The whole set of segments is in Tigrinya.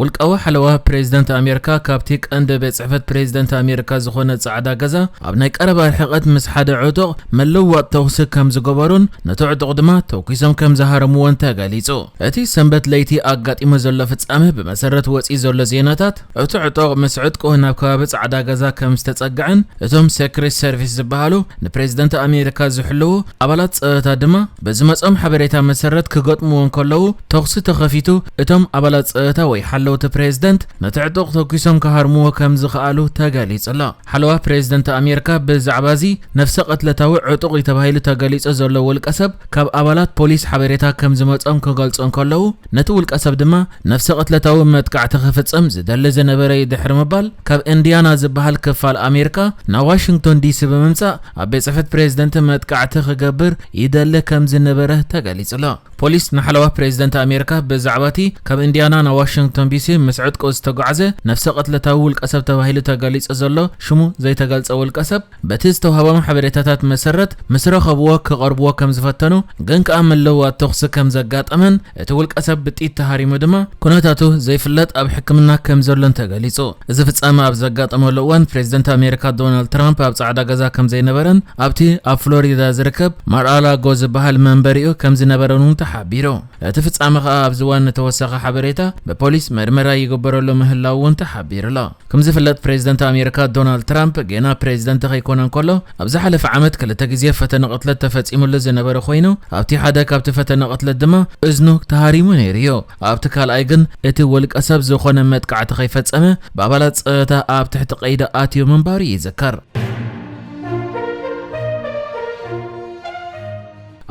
ውልቃዊ ሓለዋ ፕሬዝደንት ኣሜሪካ ካብቲ ቀንዲ ቤት ጽሕፈት ፕሬዝደንት ኣሜሪካ ዝኾነ ጻዕዳ ገዛ ኣብ ናይ ቀረባ ርሕቐት ምስ ሓደ ዕጡቕ መለዋጥ ተኹሲ ከም ዝገበሩን ነቲ ዕጡቕ ድማ ተኩሶም ከም ዝሃረምዎን ተገሊጹ። እቲ ሰንበት ለይቲ ኣጋጢሙ ዘሎ ፍጻመ ብመሰረት ወጺኡ ዘሎ ዜናታት፣ እቲ ዕጡቕ ምስ ዕጥቁ ናብ ከባቢ ጻዕዳ ገዛ ከም ዝተጸግዐን እቶም ሴክሬት ሰርቪስ ዝበሃሉ ንፕሬዝደንት ኣሜሪካ ዝሕልዉ ኣባላት ጸጥታ ድማ በዝመጾም ሓበሬታ መሰረት ክገጥምዎ እንከለዉ ተኹሲ ተኸፊቱ፣ እቶም ኣባላት ጸጥታ ወይ ሓለውቲ ፕሬዝደንት ነቲ ዕጡቕ ተኩሶም ክሃርምዎ ከም ዝኸኣሉ ተገሊጹ ኣሎ። ሓለዋ ፕሬዝደንት ኣሜሪካ ብዛዕባ እዚ ነፍሰ ቅትለታዊ ዕጡቕ እዩ ተባሂሉ ተገሊጹ ዘሎ ውልቀ ሰብ ካብ ኣባላት ፖሊስ ሓበሬታ ከም ዝመጾም ክገልጹ እንከለዉ፣ ነቲ ውልቀ ሰብ ድማ ነፍሰ ቅትለታዊ መጥቃዕቲ ክፍጽም ዝደሊ ዝነበረ እዩ ድሕሪ ምባል፣ ካብ ኢንዲያና ዝበሃል ክፋል ኣሜሪካ ናብ ዋሽንግቶን ዲሲ ብምምጻእ ኣብ ቤት ጽሕፈት ፕሬዝደንት መጥቃዕቲ ክገብር ይደሊ ከም ዝነበረ ተገሊጹ ኣሎ። ፖሊስ ንሓለዋ ፕሬዝደንት ኣሜሪካ ብዛዕባ እቲ ካብ ኢንዲያና ናብ ዋሽንግቶን ዲሲ ምስ ዕጥቁ ዝተጓዕዘ ነፍሰ ቅትለታዊ ውልቀ ሰብ ተባሂሉ ተገሊጹ ዘሎ ሽሙ ዘይተገልጸ ውልቀ ሰብ በቲ ዝተዋህቦም ሓበሬታታት መሰረት ምስ ረኸብዎ ክቐርብዎ ከም ዝፈተኑ፣ ግን ከኣ መለዋጥ ተኹሲ ከም ዘጋጠመን እቲ ውልቀ ሰብ ብጥይት ተሃሪሙ ድማ ኩነታቱ ዘይፍለጥ ኣብ ሕክምና ከም ዘሎን ተገሊጹ። እዚ ፍጻመ ኣብ ዘጋጠመሉ እዋን ፕሬዝደንት ኣሜሪካ ዶናልድ ትራምፕ ኣብ ጻዕዳ ገዛ ከም ዘይነበረን ኣብቲ ኣብ ፍሎሪዳ ዝርከብ ማርኣላጎ ዝበሃል መንበሪኡ ከም ዝነበረን እውን ተሓቢሩ። እቲ ፍጻመ ከኣ ኣብዚ እዋን ንተወሰኸ ሓበሬታ ብፖሊስ መርመራ ይግበረሉ ምህላው እውን ተሓቢሩ ኣሎ። ከም ዝፍለጥ ፕሬዝደንት ኣሜሪካ ዶናልድ ትራምፕ ገና ፕሬዝደንት ከይኮነ እንከሎ ኣብ ዝሓለፈ ዓመት ክልተ ግዜ ፈተነ ቅትለት ተፈጺሙሉ ዝነበረ ኮይኑ ኣብቲ ሓደ ካብቲ ፈተነ ቅትለት ድማ እዝኑ ተሃሪሙ ነይሩ እዩ። ኣብቲ ካልኣይ ግን እቲ ውልቀ ሰብ ዝኾነ መጥቃዕቲ ከይፈጸመ ብኣባላት ጸጥታ ኣብ ትሕቲ ቀይዲ ኣትዩ ምንባሩ ይዝከር።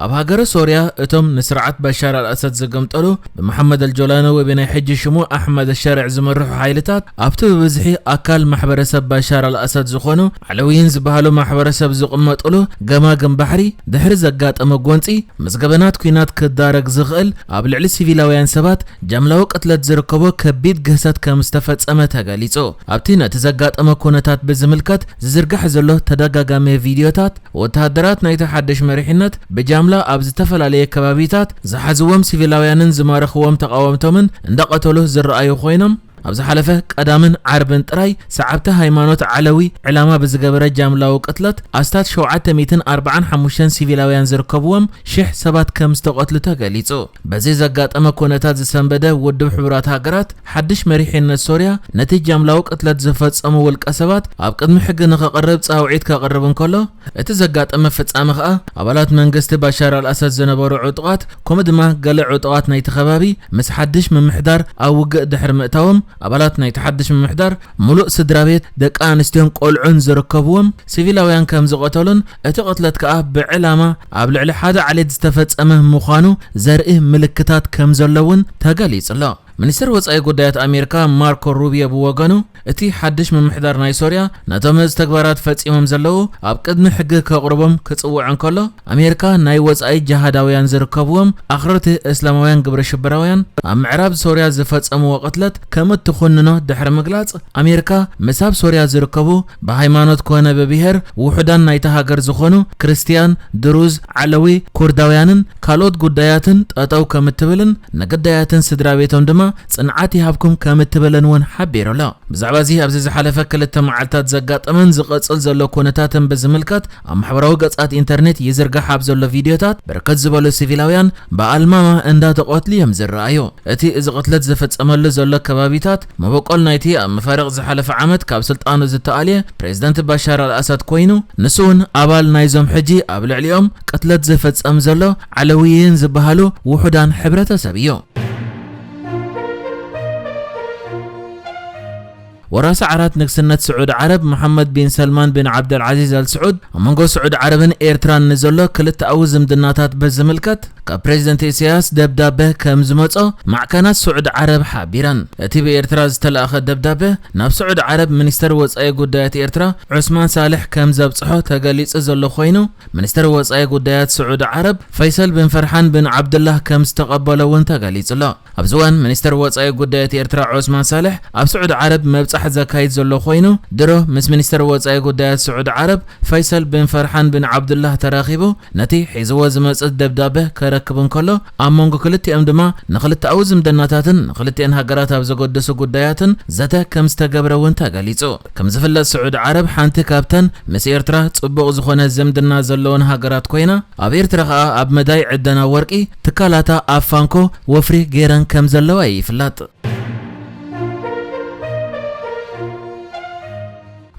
ኣብ ሃገረ ሶርያ እቶም ንስርዓት በሻር ኣልኣሰድ ዝገምጠሉ ብመሓመድ ኣልጆላኒ ወይ ብናይ ሕጂ ሽሙ ኣሕመድ ኣሻርዕ ዝመርሑ ሓይልታት ኣብቲ ብብዝሒ ኣካል ማሕበረሰብ በሻር ኣልኣሰድ ዝኾኑ ዓለውይን ዝበሃሉ ማሕበረሰብ ዝቕመጥሉ ገማግም ባሕሪ ድሕሪ ዘጋጠመ ጎንፂ ምስ ገበናት ኲናት ክዳረግ ዝኽእል ኣብ ልዕሊ ሲቪላውያን ሰባት ጃምላዊ ቅትለት ዝርከቦ ከቢድ ግህሰት ከም ዝተፈጸመ ተገሊጹ። ኣብቲ ነቲ ዘጋጠመ ኩነታት ብዝምልከት ዝዝርጋሕ ዘሎ ተደጋጋሚ ቪድዮታት ወተሃደራት ናይቲ ሓድሽ መሪሕነት ብጃምላ ኣብ ዝተፈላለየ ከባቢታት ዝሓዝዎም ሲቪላውያንን ዝማረኽዎም ተቓወምቶምን እንዳቐተሉ ዝረኣዩ ኮይኖም፣ ኣብ ዝሓለፈ ቀዳምን ዓርብን ጥራይ ሰዓብቲ ሃይማኖት ዓለዊ ዕላማ ብዝገበረ ጃምላዊ ቅትለት ኣስታት ሸውዓተ ሚእትን ኣርባዓን ሓሙሽተን ሲቪላውያን ዝርከብዎም ሽሕ ሰባት ከም ዝተቐትሉ ተገሊጹ። በዚ ዘጋጠመ ኩነታት ዝሰንበደ ውድብ ሕቡራት ሃገራት ሓድሽ መሪሕነት ሶርያ ነቲ ጃምላዊ ቅትለት ዝፈጸሙ ውልቀ ሰባት ኣብ ቅድሚ ሕጊ ንኸቐርብ ጻውዒት ከቕርብ እንከሎ፣ እቲ ዘጋጠመ ፍጻመ ከኣ ኣባላት መንግስቲ ባሻር ኣልኣሳድ ዝነበሩ ዕጡቓት ከምኡ ድማ ገለ ዕጡቓት ናይቲ ከባቢ ምስ ሓድሽ ምምሕዳር ኣብ ውግእ ድሕሪ ምእታዎም ኣባላት ናይቲ ሓድሽ ምምሕዳር ምሉእ ስድራ ቤት ደቂ ኣንስትዮን ቆልዑን ዝርከብዎም ሲቪላውያን ከም ዝቐተሉን እቲ ቅትለት ከኣ ብዕላማ ኣብ ልዕሊ ሓደ ዓሌት ዝተፈጸመ ምዃኑ ዘርኢ ምልክታት ከም ዘሎ እውን ተገሊጹ ኣሎ። ሚኒስትር ወጻኢ ጉዳያት ኣሜሪካ ማርኮ ሩቢዮ ብወገኑ እቲ ሓድሽ ምምሕዳር ናይ ሶርያ ነቶም እዚ ተግባራት ፈጺሞም ዘለዉ ኣብ ቅድሚ ሕጊ ከቕርቦም ክጽውዕ እንከሎ ኣሜሪካ ናይ ወጻኢ ጅሃዳውያን ዝርከብዎም ኣኽረርቲ እስላማውያን ግብረ ሽበራውያን ኣብ ምዕራብ ሶርያ ዝፈጸምዎ ቅትለት ከም እትኹንኖ ድሕሪ ምግላጽ ኣሜሪካ ምስ ኣብ ሶርያ ዝርከቡ ብሃይማኖት ኮነ ብብሄር ውሑዳን ናይታ ሃገር ዝኾኑ ክርስትያን፣ ድሩዝ፣ ዓለዊ፣ ኩርዳውያንን ካልኦት ጉዳያትን ጠጠው ከም እትብልን ንግዳያትን ስድራ ቤቶም ድማ ጽንዓት ይሃብኩም ከም እትብልን እውን ሓቢሩ ኣሎ። ብዛዕባ እዚ ኣብዚ ዝሓለፈ ክልተ መዓልታት ዘጋጠመን ዝቐጽል ዘሎ ኩነታትን ብዝምልከት ኣብ ማሕበራዊ ገጻት ኢንተርኔት ይዝርጋሕ ኣብ ዘሎ ቪድዮታት ብርክት ዝበሉ ሲቪላውያን ብኣልማማ እንዳተቐትሉ እዮም ዝረኣዩ። እቲ እዚ ቅትለት ዝፍጸመሉ ዘሎ ከባቢታት መበቆል ናይቲ ኣብ መፋርቕ ዝሓለፈ ዓመት ካብ ስልጣኑ ዝተኣልየ ፕሬዝደንት ባሻር ኣልኣሳድ ኮይኑ ንሱ እውን ኣባል ናይዞም ሕጂ ኣብ ልዕሊኦም ቅትለት ዝፍጸም ዘሎ ዓለውይን ዝበሃሉ ውሑዳን ሕብረተሰብ እዩ። ወራሲ ዓራት ንግስነት ስዑድ ዓረብ መሓመድ ቢን ሰልማን ቢን ዓብደልዓዚዝ ኣል ስዑድ ኣብ መንጎ ስዑድ ዓረብን ኤርትራን ንዘሎ ክልተኣዊ ዝምድናታት ብዝምልከት ካብ ፕሬዝደንት ኢሳያስ ደብዳበ ከም ዝመጾ ማዕከናት ስዑድ ዓረብ ሓቢረን። እቲ ብኤርትራ ዝተላእኸ ደብዳበ ናብ ስዑድ ዓረብ ሚኒስተር ወጻኢ ጉዳያት ኤርትራ ዑስማን ሳልሕ ከም ዘብጽሖ ተገሊጹ ዘሎ ኮይኑ፣ ሚኒስተር ወጻኢ ጉዳያት ስዑድ ዓረብ ፈይሰል ቢን ፈርሓን ቢን ዓብድላህ ከም ዝተቐበሎ እውን ተገሊጹ ኣሎ። ኣብዚ እዋን ሚኒስተር ወጻኢ ጉዳያት ኤርትራ ዑስማን ሳልሕ ኣብ ስዑዲ ዓረብ መብጻሕ ዘካይድ ዘሎ ኮይኑ፣ ድሮ ምስ ሚኒስተር ወጻኢ ጉዳያት ስዑዲ ዓረብ ፈይሰል ብን ፈርሓን ብን ዓብዱላህ ተራኺቡ ነቲ ሒዝዎ ዝመጽእ ደብዳበ ከረክብ እንከሎ፣ ኣብ መንጎ ክልቲኦም ድማ ንክልተኣዊ ዝምድናታትን ንክልቲአን ሃገራት ኣብ ዘገድሱ ጉዳያትን ዘተ ከም ዝተገብረ እውን ተገሊጹ። ከም ዝፍለጥ፣ ስዑዲ ዓረብ ሓንቲ ካብተን ምስ ኤርትራ ጽቡቕ ዝኾነ ዝምድና ዘለወን ሃገራት ኮይና፣ ኣብ ኤርትራ ከኣ ኣብ መዳይ ዕደና ወርቂ ትካላታ ኣብ ፋንኮ ወፍሪ ገይረን ከም ዘለዋ ይፍለጥ።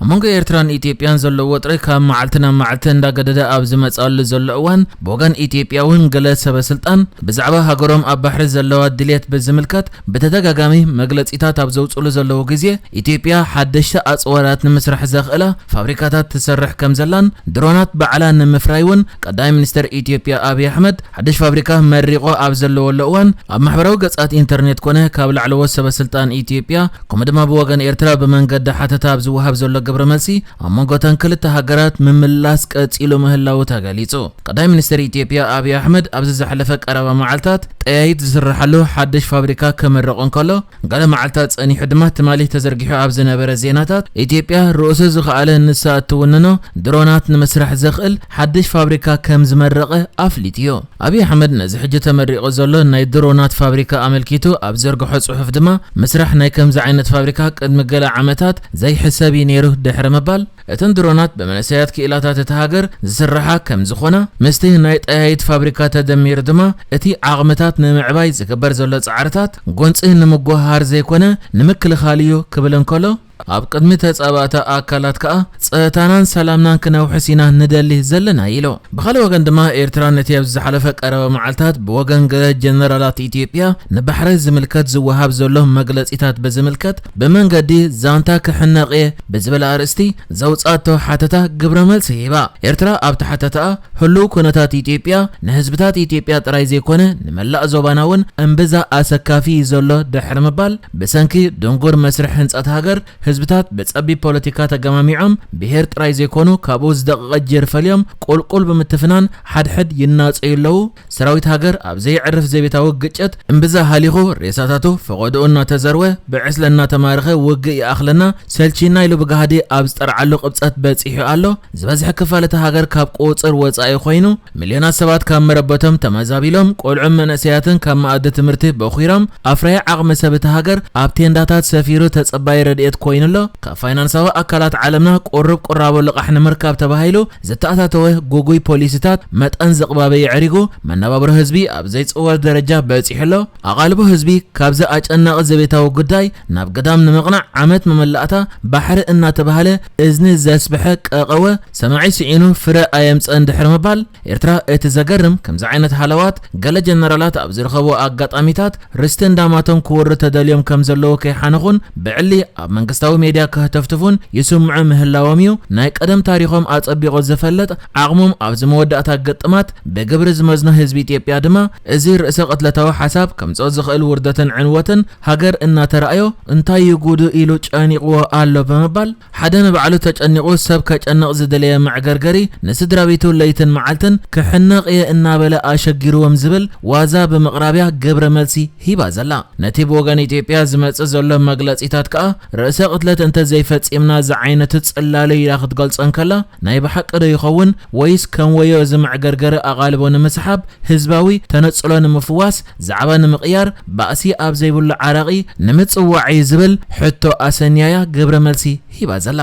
ኣብ መንጎ ኤርትራን ኢትዮጵያን ዘሎ ወጥሪ ካብ መዓልቲ ናብ መዓልቲ እንዳገደደ ኣብ ዝመጽኣሉ ዘሎ እዋን፣ ብወገን ኢትዮጵያ እውን ገለ ሰበ ስልጣን ብዛዕባ ሃገሮም ኣብ ባሕሪ ዘለዋ ድልየት ብዝምልከት ብተደጋጋሚ መግለጺታት ኣብ ዘውጽሉ ዘለዉ ግዜ፣ ኢትዮጵያ ሓደሽቲ ኣጽዋራት ንምስራሕ ዘኽእላ ፋብሪካታት ትሰርሕ ከም ዘላን ድሮናት ባዕላ ንምፍራይ እውን ቀዳማይ ሚኒስተር ኢትዮጵያ ኣብይ ኣሕመድ ሓድሽ ፋብሪካ መሪቖ ኣብ ዘለወሉ እዋን፣ ኣብ ማሕበራዊ ገጻት ኢንተርኔት ኮነ ካብ ላዕለዎት ሰበ ስልጣን ኢትዮጵያ፣ ከምኡ ድማ ብወገን ኤርትራ ብመንገዲ ሓተታ ኣብ ዝወሃብ ዘሎ ግብረ መልሲ፣ ኣብ መንጎ እተን ክልተ ሃገራት ምምላስ ቀጺሉ ምህላዉ ተገሊጹ። ቀዳማይ ሚኒስተር ኢትዮጵያ ኣብይ ኣሕመድ ኣብዚ ዝሓለፈ ቀረባ መዓልታት ጠያይት ዝስረሓሉ ሓድሽ ፋብሪካ ከመርቕ እንከሎ፣ ገለ መዓልታት ጸኒሑ ድማ ትማሊ ተዘርጊሑ ኣብ ዝነበረ ዜናታት፣ ኢትዮጵያ ርእሱ ዝኸኣለ ንሳ እትውንኖ ድሮናት ንምስራሕ ዘኽእል ሓድሽ ፋብሪካ ከም ዝመረቐ ኣፍሊጡዮ። ኣብይ ኣሕመድ ነዚ ሕጂ ተመሪቑ ዘሎ ናይ ድሮናት ፋብሪካ ኣመልኪቱ ኣብ ዘርግሖ ጽሑፍ ድማ፣ ምስራሕ ናይ ከምዚ ዓይነት ፋብሪካ ቅድሚ ገለ ዓመታት ዘይሕሰብ እዩ ነይሩ ድሕሪ ምባል፣ እተን ድሮናት ብመንእሰያት ክኢላታት እታ ሃገር ዝስርሓ ከም ዝኾና፣ ምስቲ ናይ ጠያይት ፋብሪካ ተደሚሩ ድማ እቲ ዓቕምታት ንምዕባይ ዝግበር ዘሎ ጻዕርታት ጎንጺ ንምጉህሃር ዘይኮነ ንምክልኻል እዩ ክብል እንከሎ፣ ኣብ ቅድሚ ተጻባእቲ ኣካላት ከኣ ጸጥታናን ሰላምናን ክነውሕስ ኢና ንደሊ ዘለና ኢሉ። ብኻልእ ወገን ድማ ኤርትራ ነቲ ኣብዚ ዝሓለፈ ቀረባ መዓልታት ብወገን ገለ ጀነራላት ኢትዮጵያ ንባሕሪ ዝምልከት ዝወሃብ ዘሎ መግለጺታት ብዝምልከት ብመንገዲ ዛንታ ክሕነቕ እየ ብዝብል ኣርእስቲ ዘውጻእቶ ሓተታ ግብረ መልሲ ሂባ። ኤርትራ ኣብቲ ሓተታኣ ህሉው ኩነታት ኢትዮጵያ ንህዝብታት ኢትዮጵያ ጥራይ ዘይኮነ ንመላእ ዞባና እውን እምብዛ ኣሰካፊ እዩ ዘሎ ድሕሪ ምባል፣ ብሰንኪ ድንጉር መስርሕ ህንጸት ሃገር ህዝብታት ብጸቢብ ፖለቲካ ተገማሚዖም ብሄር ጥራይ ዘይኮኑ ካብኡ ዝደቐቐ ጅር ፈልዮም ቁልቁል ብምትፍናን ሓድሕድ ይናጸዩ ኣለዉ። ሰራዊት ሃገር ኣብ ዘየዕርፍ ዘቤታዊ ግጭት እምብዛ ሃሊኹ ሬሳታቱ ፈቐድኡ እናተዘርወ ብዕስለ እናተማረኸ ውግእ ይኣኽለና ሰልቺና ኢሉ ብጋህዲ ኣብ ዝጠርዓሉ ቅብጸት በጺሑ ኣሎ። ዝበዝሐ ክፋል እታ ሃገር ካብ ቁጽር ወጻኢ ኮይኑ፣ ሚልዮናት ሰባት ካብ መረበቶም ተመዛቢሎም፣ ቆልዑን መንእሰያትን ካብ መኣዲ ትምህርቲ በኹሮም፣ ኣፍራዪ ዓቕሚ ሰብ እታ ሃገር ኣብ ቴንዳታት ሰፊሩ ተጸባዪ ረድኤት ኮይኑ ኣሎ። ካብ ፋይናንሳዊ ኣካላት ዓለምና ቁሩብ ቁራቦ ልቓሕ ንምርካብ ተባሂሉ ዝተኣታተወ ጉጉይ ፖሊሲታት መጠን ዝቕባበ የዕሪጉ፣ መነባብሮ ህዝቢ ኣብ ዘይጽወር ደረጃ በጺሑ ኣሎ። ኣቓልቦ ህዝቢ ካብዚ ኣጨናቒ ዘቤታዊ ጉዳይ ናብ ግዳም ንምቕናዕ ዓመት መመላእታ ባሕሪ እናተባህለ እዝኒ ዘስብሐ ቀቐወ ሰማዒ ስዒኑ ፍረ ኣየምጸን ድሕሪ ምባል፣ ኤርትራ እቲ ዘገርም ከምዚ ዓይነት ሃለዋት ገለ ጀነራላት ኣብ ዝረኸብዎ ኣጋጣሚታት ርስቲ እንዳማቶም ክወሩ ተደልዮም ከም ዘለዉ ከይሓነኹን ብዕሊ ኣብ መንግስታዊ ሜድያ ከህተፍትፉን ይስምዑ ምህላዎም እዩ። ናይ ቀደም ታሪኾም ኣጸቢቑ ዝፈልጥ ዓቕሞም ኣብዚ መወዳእታ ግጥማት ብግብሪ ዝመዝኖ ህዝቢ ኢትዮጵያ ድማ እዚ ርእሰ ቅትለታዊ ሓሳብ ከምጽኦ ዝኽእል ውርደትን ዕንወትን ሃገር እናተራእዮ እንታይ እዩ ጉዱ ኢሉ ጨኒቕዎ ኣሎ ብምባል ሓደ ንባዕሉ ተጨኒቑ ሰብ ከጨንቕ ዝደለየ መዕገርገሪ ንስድራ ቤቱ ለይትን መዓልትን ክሕነቕ እየ እናበለ ኣሸጊርዎም ዝብል ዋዛ ብምቕራብያ ግብረ መልሲ ሂባ ዘላ። ነቲ ብወገን ኢትዮጵያ ዝመጽእ ዘሎ መግለጺታት ከኣ ርእሰ ቅትለት እንተ ዘይፈጺምና ዝዓይነቱ ጽላሎ ኢላ ክትገልጾ እንከላ ናይ ብሓቂ ዶ ይኸውን ወይስ ከም ወዮ እዚ መዕገርገሪ ኣቓልቦ ንምስሓብ ህዝባዊ ተነጽሎ ንምፍዋስ፣ ዛዕባ ንምቕያር፣ ባእሲ ኣብ ዘይብሉ ዓረቒ ንምጽዋዕ እዩ ዝብል ሕቶ ኣሰንያያ ግብረ መልሲ ሂባ ዘላ።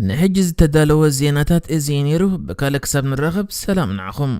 ንሕጂ ዝተዳለወ ዜናታት እዚ እዩ ነይሩ። ብካልእ ክሳብ ንራኸብ ሰላም ንዓኹም።